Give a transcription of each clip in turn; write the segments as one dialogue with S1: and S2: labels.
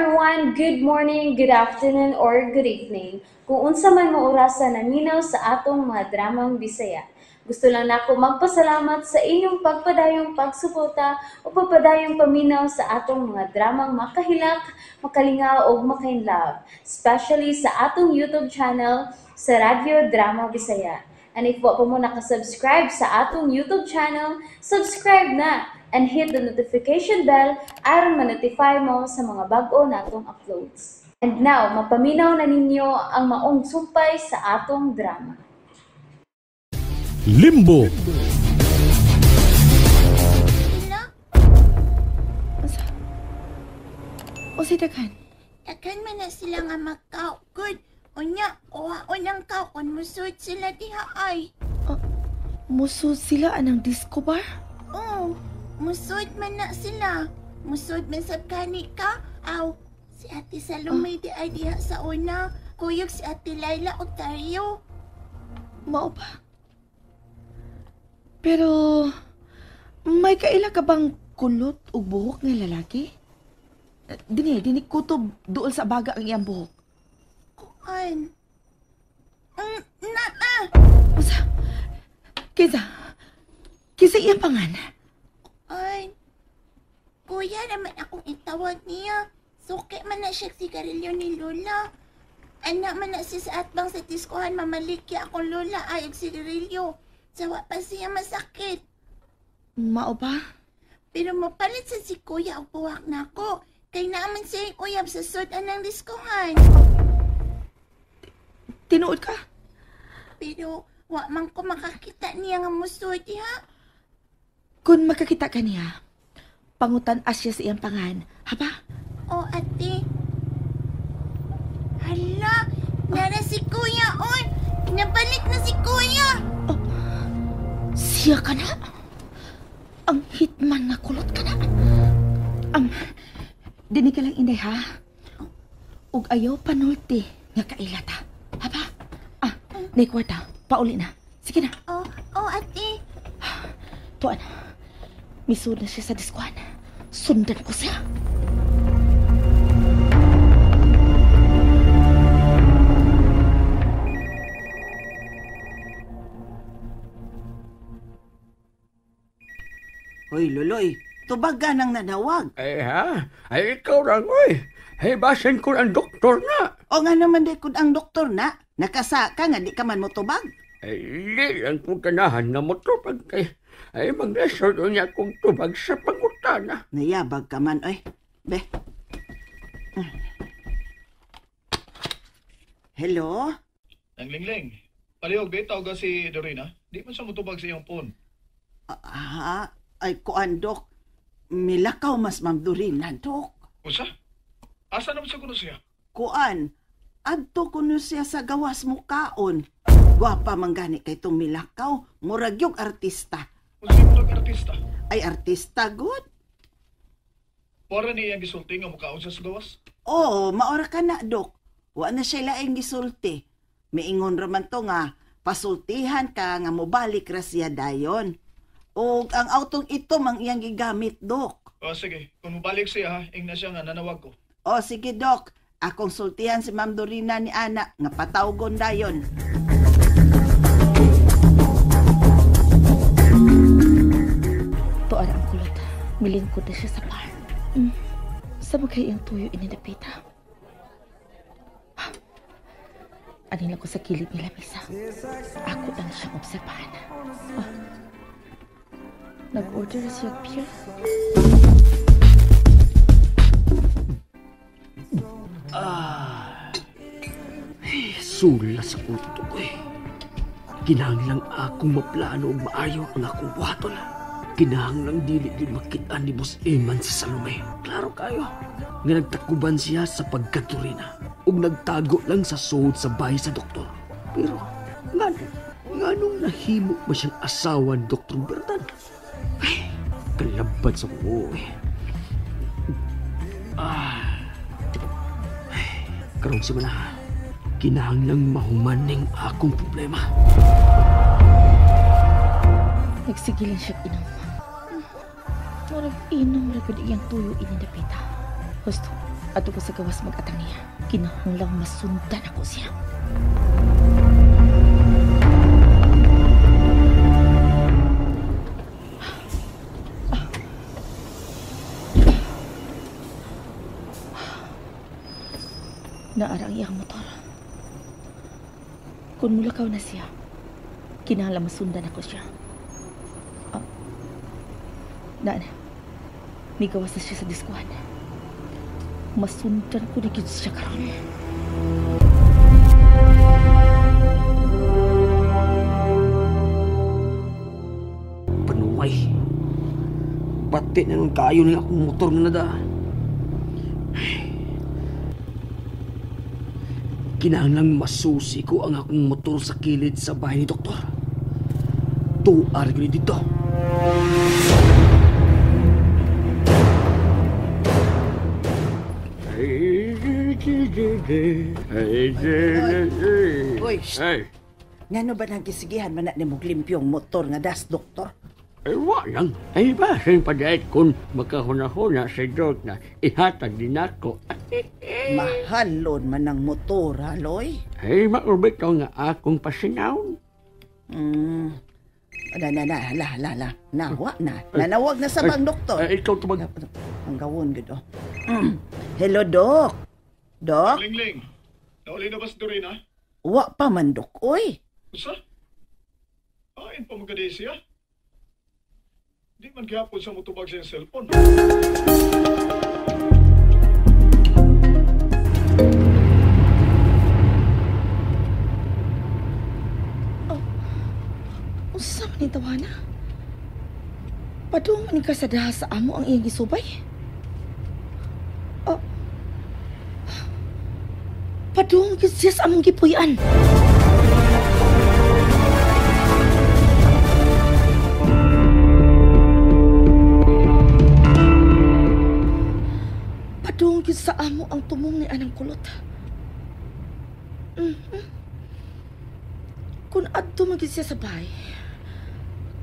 S1: Everyone! Good morning, good afternoon, or good evening. Kung unsa man mo orasa naminaw sa atong mga dramang Bisaya. Gusto lang nako magpasalamat sa inyong pagpadayong pagsuporta o pagpadayong paminaw sa atong mga dramang makahilak, makalingaw o makainlove, especially sa atong YouTube channel sa Radyo Drama Bisaya. And if wa pa mo nakasubscribe sa atong YouTube channel, subscribe na and hit the notification bell aron ma-notify mo sa mga bag-o natong uploads. And now, mapaminaw na ninyo ang maong sumpay sa atong drama.
S2: Limbo.
S3: Sila?
S4: Unsa? Unsay daghan?
S3: Daghan man na sila nga magkaugod. Unya, kuhaon ang kaon, musud sila diha ay.
S4: Musud sila anang disco bar?
S3: Oo, musud man na sila. Musud man sab kani ka. Aw, si Ate Salome di ay diha sa una. Kuyog si Ate Laila og Dario.
S4: Mao ba? Pero, may kaila ka bang kulot o buhok nga lalaki? Dini kutob duol sa baga ang iyang buhok.
S3: Kuan. Naa!
S4: Unsa? Kinsa? Kinsa iyang pangan?
S3: Kuan. Kuya naman akong itawag niya. Suki man na siya sigarilyo ni Lola. Anak man na siya sa atbang sa diskuhan, mamalikya akong Lola ay og sigarilyo. Sawa pa siya masakit.
S4: Mao ba?
S3: Pero mapalit sa si Kuya og buwak na ako. Kay naaman siya yung uyab sa sudan ng diskuhan.
S4: Tinuod ka?
S3: Pero wa man ko makakita niya nga musud, ha?
S4: Kung makakita ka niya, pangutan asya sa iyang pangan, ha ba?
S3: O, ate. Hala, nara si Kuya, oy! Nabalik na si Kuya!
S4: Oh, siya ka na? Ang hitman na kulot ka na. Dini ka lang, Inday, ha? Ug ayaw panulti nga kailata. Ha ba? Ah, nay kwarta. Pauli na. Sige na.
S3: Oh, oh, ate.
S4: Tuan, misud na siya sa diskuan. Sundan ko siya.
S5: Hoy, Loloy, tubaga nang nanawag.
S6: Ay ha? Ay ikaw lang, oy. Ay basin ko ang doktor na.
S5: O nga naman di kun ang doktor na. Nakasaka nga di ka man mo tubag.
S6: Ay, di lang kong ganahan na mo tubag kay. Ay, mag-resort niya kong tubag sa pangutana.
S5: Nayabag ka man, oy. Be. Hello?
S7: Nang Lingling, palihog be, tawag si Dorina. Di man siya mutubag sa iyong phone.
S5: Ah, ay, kuan, Dok. Milakaw mas Ma'am Dorina, Dok.
S7: Usa? Asa naman siya kuno siya?
S5: Kuan, adto kuno siya sa gawas mo kaon. Gwapa man gani kay tong milakaw, murag yung artista.
S7: Unsa murag artista?
S5: Ay, artista, good.
S7: Pora niya iyang gisulti nga mukaon siya sa gawas?
S5: Oo, maora ka na, Dok. Wa na siya laing gisulti. Miingon raman to nga, pasultihan ka nga mobalik ra siya dayon. O ang autong ito mang iyang gigamit, Dok.
S7: O sige, kung mobalik siya ha, ing na siya nga nanawag ko.
S5: O sige, Dok. Akong sultihan si Ma'am Dorina ni Ana nga patawgon dayon.
S4: Tuan ang kulot. Milingkod na siya sa bar. Sa magkay iyang tuyo ininapita. Anila ko sa kilid ni lamisa. Ako lang siyang obserbahan. Oh. Nag-order siya beer.
S6: Ah, sula sa utok ko eh. Kinahanglang akong maplano og maayo ang akong buhaton. Kinahanglang dili gyud makit-an ni Boss Eman si Salome. Klaro kayo nga nagtakuban siya sa pagkadurina ug nagtago lang sa suod sa bahay sa doktor. Pero nganong nahimo ba siyang asawa ni Dr. Bertan? Ay, kalabad sa buo eh. Ah, ay, karong simula, kinahanglang mahumaning akong problema.
S4: Nagsige lang siya inom. Murag inom ra gud iyang tuyo ininapita. Gusto, Ato ko sa gawas mag-atang niya. Kinahanglang masundan ako siya. Naara ang iyang motor. Kung mulakaw na siya, kinahanglan masundan ako siya. Naan, migawas na siya sa diskuhan. Masundan ko na gyud siya karon.
S6: Panuway. Bati na nung kayo nila akong motor na nada. Kinahanglang masusi ko ang akong motor sa kilid sa bahay ni Doktor. Tuar ko ni dito.
S5: Uy, shh. Ngano ba nang gisigihan man na nimong limpyong motor nga das, Doktor?
S6: Ay, wa lang. Ay, basin padayat kung makahuna-huna si Dok na ihatag din ako.
S5: Mahalon man ang motor, haloy.
S6: Ay, maubit ko nga akong pasinaw.
S5: Na, na, na, la, la, la. Nawa na. Nanawag na sa bang, Doktor.
S6: Ay, ikaw tumag...
S5: Ang gawon, gud, oh. Hello, Dok. Dok?
S7: Ling-ling, nauli na ba si Dorina?
S5: Wa pa man, Dok, oy.
S7: Usa? Ain pa magkadi siya? Di man gihapon sa motubag sa iyang cellphone.
S4: Oh, unsa man ni tawana? Padung man ka sa daha sa amo ang iyang gisubay? Oh, padung gyud siya sa among gipuy-an. Padung gyud sa amo ang tumong ni anang kulot. Kung adto man gyud siya sa bahay,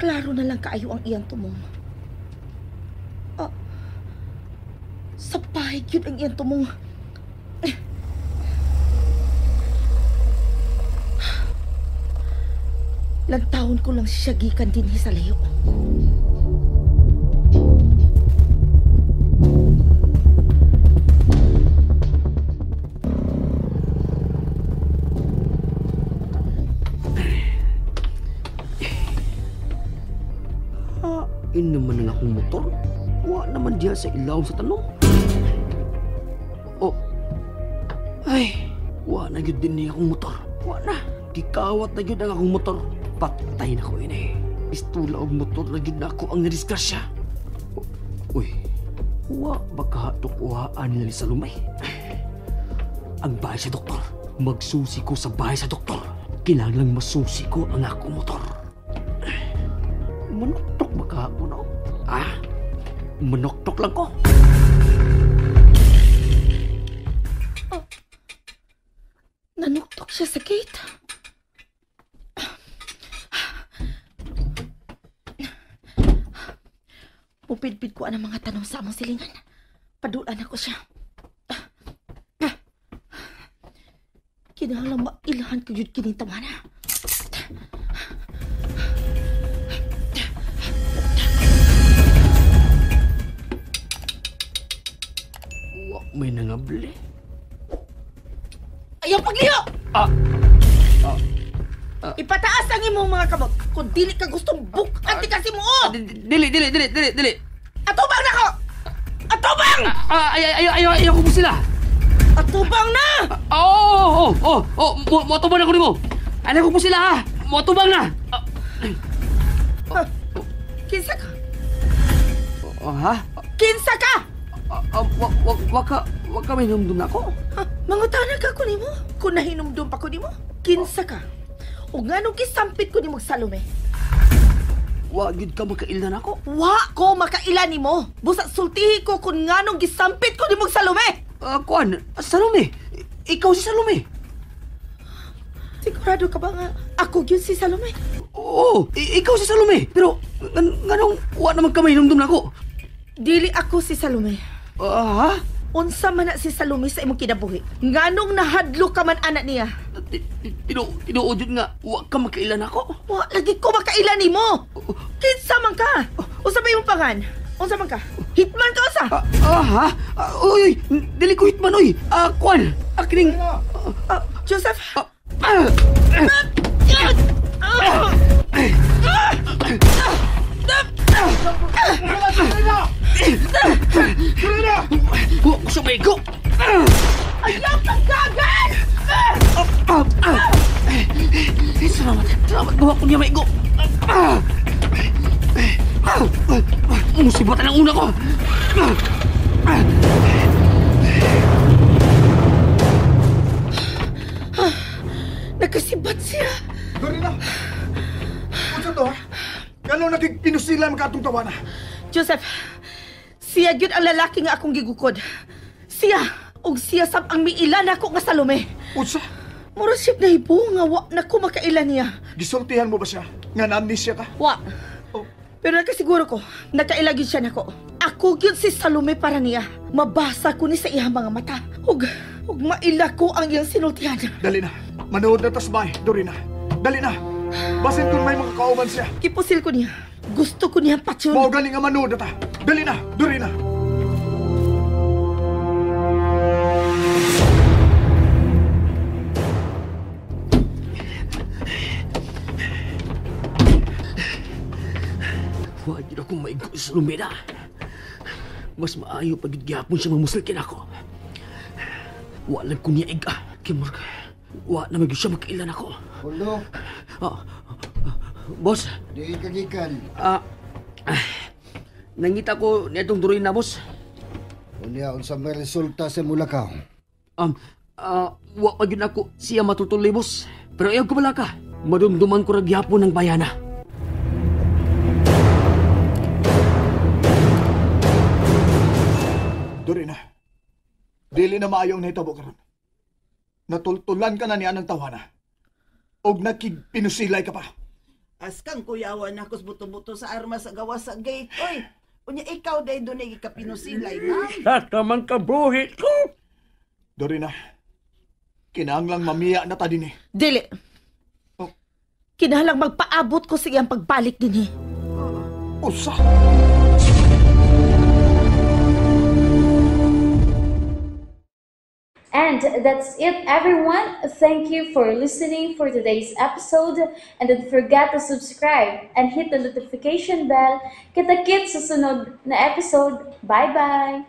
S4: klaro na lang kaayo ang iyang tumong. Sa bahay gyud ang iyang tumong. Lantawon ko lang siya gikan dinhi sa layo.
S6: Hain naman ang akong motor. Wa naman diya sa ilaw sa tanong. Oh. Ay, wa na gyud din niya akong motor. Wa na. Gikawat na gyud ang akong motor. Patay na ko ini. Istula og motor na gyud na ako ang nadisgrasya. Uy, wa ba katukwahan nila ni Salome? Ang bahay sa doktor. Magsusi ko sa bahay sa doktor. Kinahanglang masusi ko ang akong motor. Manuktok ba ka ako, no? Ah, manuktok lang ko.
S4: Oh, nanuktok siya sa gate. Pupidpid ko ang mga tanong sa among silingan. Padulan ako siya. Kinahanglang mailahan ko yun kining tawana.
S6: Wa may nangabli.
S4: Ayaw pagliho! Ipataas ang imong mga kamot kung dili ka gustong buk-an ti kasi mo. Oh!
S6: Dili, dili, dili, dili, dili.
S4: Atubang na ko! Atubang!
S6: Ayaw ko mo sila.
S4: Atubang na!
S6: Oo, oo, oo, moatubang na ko nimo. Ayaw ko mo sila ha. Moatubang na.
S4: Kinsa ka?
S6: Ha?
S4: Kinsa ka?
S6: Wa ka mahinumdum na ako.
S4: Mangutana ka ko nimo. Kung nahinumdum pa ko nimo, kinsa ka? O nganong gisampit ko nimo Salome?
S6: Wa gyud ka makailan ako.
S4: Wa ko makaila nimo. Busa sultihi ko kung nganong gisampit ko nimo Salome.
S6: Kuan, Salome. Ikaw si Salome.
S4: Sigurado ka ba nga ako gyud si Salome?
S6: Oo, ikaw si Salome. Pero nganong wa naman ka mahinumdum nako?
S4: Dili ako si Salome.
S6: Ha?
S4: Unsa man na si Salome sa imong kinabuhi? Nganong nahadlo ka man anak niya?
S6: Tinuod yun nga, wa ka makailan ako.
S4: Wa lagi ko makaila nimo. Kinsa man ka? Unsa ba imong pangan? Unsa man ka? Hitman ka usa?
S6: Ha? Uy, dili ko hitman oy. Kwan, akining
S4: Joseph.
S6: Wa ko siya maigo.
S4: Ayaw paggagan!
S6: Salamat, salamat gawa ko niya maigo. Musibatan ang una ko.
S4: Nakasibat siya.
S7: Dorina! Unsa to ha? Ngano nagigpinusilan ka atong tawana?
S4: Joseph, siya gyud ang lalaki nga akong gigukod. Siya, ug siya sab ang miilan ako nga Salome.
S7: Unsa?
S4: Mura siya nahibo nga wa na ko makaila niya.
S7: Gisultihan mo ba siya? Nga na-amnesia ka?
S4: Wa.
S7: Oh.
S4: Pero nakasiguro ko, nakaila gyud siya nako. Ako gyud si Salome para niya. Mabasa ko ni sa iyang mga mata. Ug maila ko ang iyang sinultihan.
S7: Dali na. Manood na tas bay, Dorina. Dali na. Basin kung may mga kauban siya.
S4: Kipusil ko niya. Gusto ko niyang patyon.
S7: Mao gani nga manood na ta. Dali na, Dorina.
S6: Wa gyud akong maigo sa Salome na. Mas maayo pag gyapon siya mamusulkin ako. Wa lang ko niya iga. Kay murag, wa na magyud siya makailan ako.
S2: Pulo,
S6: Boss,
S2: di ka gikan.
S6: Nangita ko niadtong Dorina, boss.
S2: Unya unsa may resulta sa mulakaw?
S6: Wa pa gyud ako siya matutuloy, boss. Pero ayaw ko bala ka. Madumduman ko ra gyapon ng bayana.
S7: Dorina, dili na maayo ang nahitabo karon. Natultulan ka na niya ng tawana. Og nakigpinusilay ka pa.
S5: Askang kuyawan ako sa buto-buto sa armas sa gawas sa gate. Oy, unya ikaw day dunay gikapinusilay, ma'am.
S6: Sa man kabuhi ko.
S7: Dorina, kinahanglang mamiya na ta dinhi.
S4: Dili.
S7: Oh.
S4: Kinahanglang magpaabot ko sa iyang pagbalik dinhi.
S7: Usa!
S1: And that's it, everyone. Thank you for listening for today's episode. And don't forget to subscribe and hit the notification bell. Kita-kits sa sunod na episode. Bye-bye!